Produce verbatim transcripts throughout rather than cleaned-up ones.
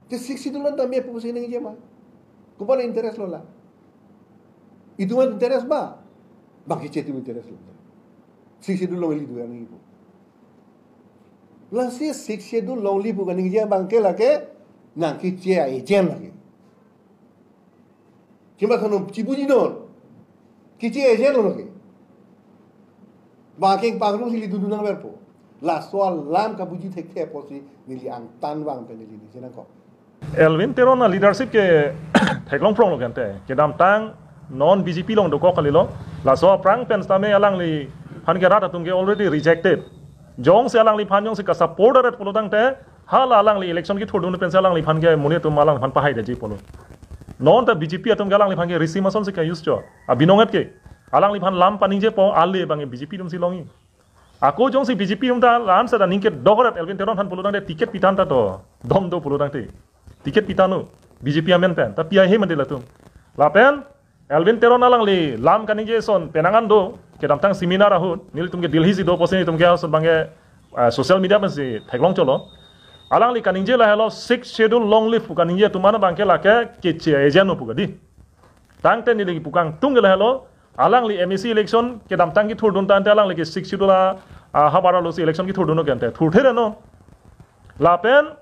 Te Sixth Schedule an tame pusi ningje ma. Komat interest lo la? Itum an interest ma? Bangke chetu interest lo. Sixth Schedule longle do ani ipu. Lasi Sixth Schedule longle pu kaningje abangke lake nangkeche a-agent lake. Chima thono chibuji non. Keche agent lo lake. Bangke pangrung si neli dundun nangverpo. Laso alam kabuji thekthe apotsi neli angtan vang pen neli ningje nangkok. Elwin Teron aleadership ke theklong prong lo kente. Kedamtang non B J P along dokok kalilo. Laso aphrang pen sitame alangliphan ke rat atum ke already rejected. Jongsi alangliphan jongsi kasupport aret pulo tangte, hala alangli election kethurdun pensi alangliphan ke monit atum alangliphan pahaidetji pulo. Non ta B J P atum ke alangliphan ke risim asonsi ka-use chot. Abinong et ke. Alangliphan lam paningjepo ale abang B J P atumsi longji. Ako jongsi B J P atum ta la-an seta ningke dokoret Elwin Teron aphan pulo tangte ticket pithan ta to. Dom do pulo tangte. Ticket pithannon. B J P amen pen. Ta pi ahe mati latum. Lapen Elwin Teron alangli lam kaningje ason penang an do, kedamtang seminar ahut, nelitum ke Delhi si do apotsi nelitum ke ason abangke, eh, social media pensi theklong chotlo. Alangli kaningje lahelo Sixth Schedule long live pu kaningje atum an abangke lake keche agent pu kadi. Tangte neli kipu kangtung ke lahelo, alangli M A C election kedamtang kethurdun tangte alangli ke Sixth Schedule a, a, havar alosi election kethurdun kente. Thurthe non. Lapen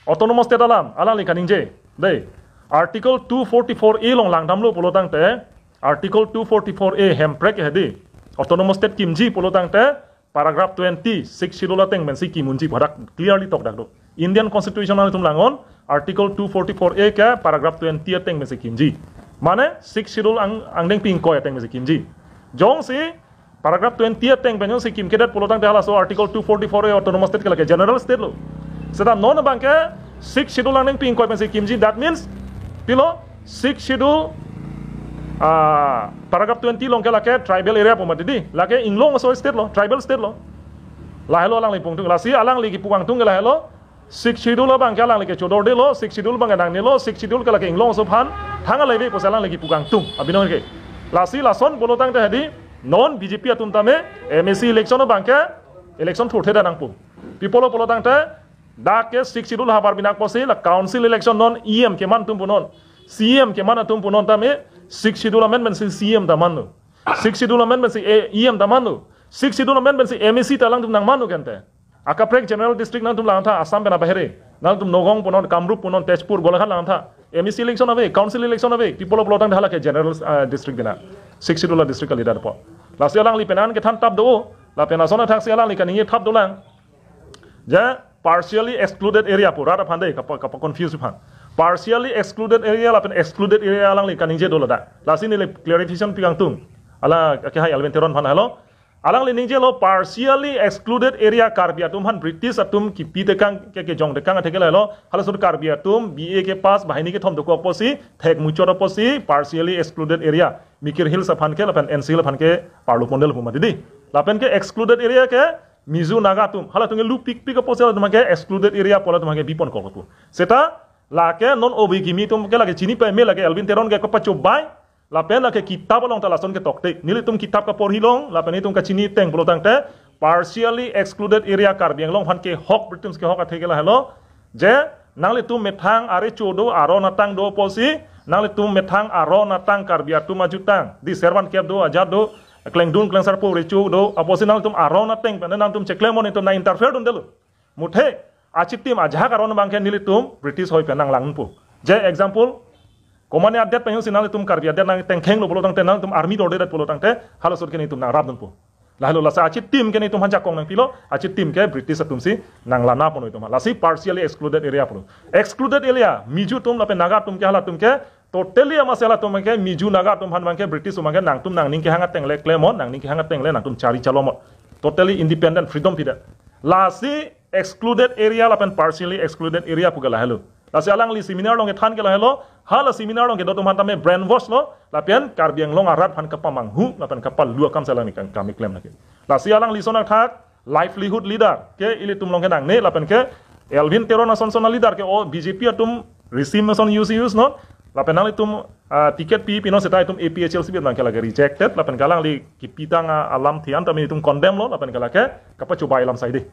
Autonomous State alam, alangli kaningje. Dei, Article two forty-four A along langdamlo pulo tangte, Article two forty-four A hemprek hedi. Autonomous State kimji pulo tangte, paragraph twenty, Sixth Schedule ateng pensi kim unji pu hadak clearly tokdak do. Indian Constitution nangtum langnon, Article two forty-four A ke paragraph twenty ateng pensi kimji. Mane, Sixth Schedule ang, angdengpi ingkoi ateng pensi kimji. Jongsi, paragraph twenty ateng pen jongsi kimkedet pulo tangte halaso Article two forty-four A Autonomous State ke lake General State lo. Seta non abangke Sixth Schedule angdengpi ingkoi pensi kimji, that means, pilo, Sixth Schedule, ah, paragraph twenty along ke lake tribal area pu mati di. Lake inglong aso state lo, tribal state lo. Lahelo alangli pungtung, lasi alangli kipu kangtung ke lahelo, Sixth Schedule abangke alangli ke chodordelo, Sixth Schedule abangke nangnelo, Sixth Schedule ke lake inglong aso aphan thang alaive pusi alangli kipu kangtung. Abinong ke. Lasi lason pulo tangte hedi, non B J P atum tame, M A C election abangke, election thurthe nangpo. Pi apotlo pulo tangte, dak ke Sixth Schedule havar binak apotsi, la council election non E M keman atum punon, C E M keman atum punon tame, Sixth Schedule amendment si C E M ta manlo. Sixth Schedule amendment si, eh, E M ta manlo. Sixth Schedule amendment si M A C ta alangtum nangmanlo kente. Akaprek General District nangtum langtha, Assam pen abahere. Nangtum Nagaon punon, Kamrup punon, Tezpur, Golaghat langtha. M A C election ave, council election ave. Pi apotlo pulo tangte hala ke General, ah, District bina. Sixth Schedule a-district kalidet apot. Lasi alangli penang kethan thap do. Lapen ason athaksi alangli kaningje thap dolang. Ja partially excluded area pu rat aphan dei kapa, kapa confuse aphan. Partially excluded area lapen excluded area alangli kaningje do ladak. Lasi neli clarification pi kangtung. Ala ke hai Elwin Teron aphan helo. Alangli ningjelo partially excluded area Karbi atum aphan British atum kipi tekang ke, kejong tekang atheke lahelo. Halaso Karbi atum B A kepass, banghini kethom dokok apotsi, thek muchot apotsi, partially excluded area. Mikir Hills aphan ke, lapen N C Hills aphan ke, parlo pondel pu mati di. Lapen ke excluded area ke, Mizo Naga atum, halatum ke lupikpik apotsi halatum ke excluded area pu halatum ke biponkok pu. Seta, lake non obi kimi atum ke lake chini pame lake Elwin Teron ke kapachobai, lapen lake kitap along ta lason ke tokte. Nelitum kitap kaporhi long, lapen itum kachini ateng pulo tangte, partially excluded area Karbi Anglong aphan kehok, British kehok atheke lahelo, je, nanglitum methang arecho do, aron atang do apotsi, nanglitum methang aron atang Karbi atum ajutang, di servan kep do, ajat do, klengdun klengsarpo recho do, apotsi nanglitum aron ateng pen nangtum cheklemnon, itum nang-interfere dundelo. Muthe, achitim ajahak aron abangke nelitum British hoi pen nanglangpo. Je example, komatne adet pen jongsi nanglitum Karbi adet nangtengkhenglo pulo tangte, nanglitum army dordedet pulo tangte, halaso ke nelitum nangrapdunpo. Lahelo lasi achitim ke nelitum aphan jakong nangpilo, achitim ke British atumsi nanglanapo noi atum. Lasi partially excluded area pulo. Excluded area, Mizo atum lapen Naga atum ke halatum ke, totally amatsi halatum ke, Mizo Naga atum aphan abangke British atum abangke nangtum nangning kehang ateng le klemnon, nangning kehang ateng le nangtum chari chalomnon. Totally independent, freedom pidet. Lasi excluded area lapen partially excluded area pu ke lahelo. Lasi alangli seminar along kethan ke lahelo, hala seminar along kedo atum aphan tame brainwash lo, lapen Karbi Anglong arat aphan kapamanghu, lapen kapalu akam si alangli kang kami klem lagi. Lasi alangli ason athak, livelihood leader, ke ilitum along ke nangne, lapen ke Elwin Teron ason ason a-leader ke o B J P atum risim ason use use non, lapen nanglitum, ah, ticket pi pinon seta itum A P H L C abangke lake rejected, lapen ke alangli kipi tang a-, alam thian tame itum condemn lo, lapen ke lake kapachobai alam saide.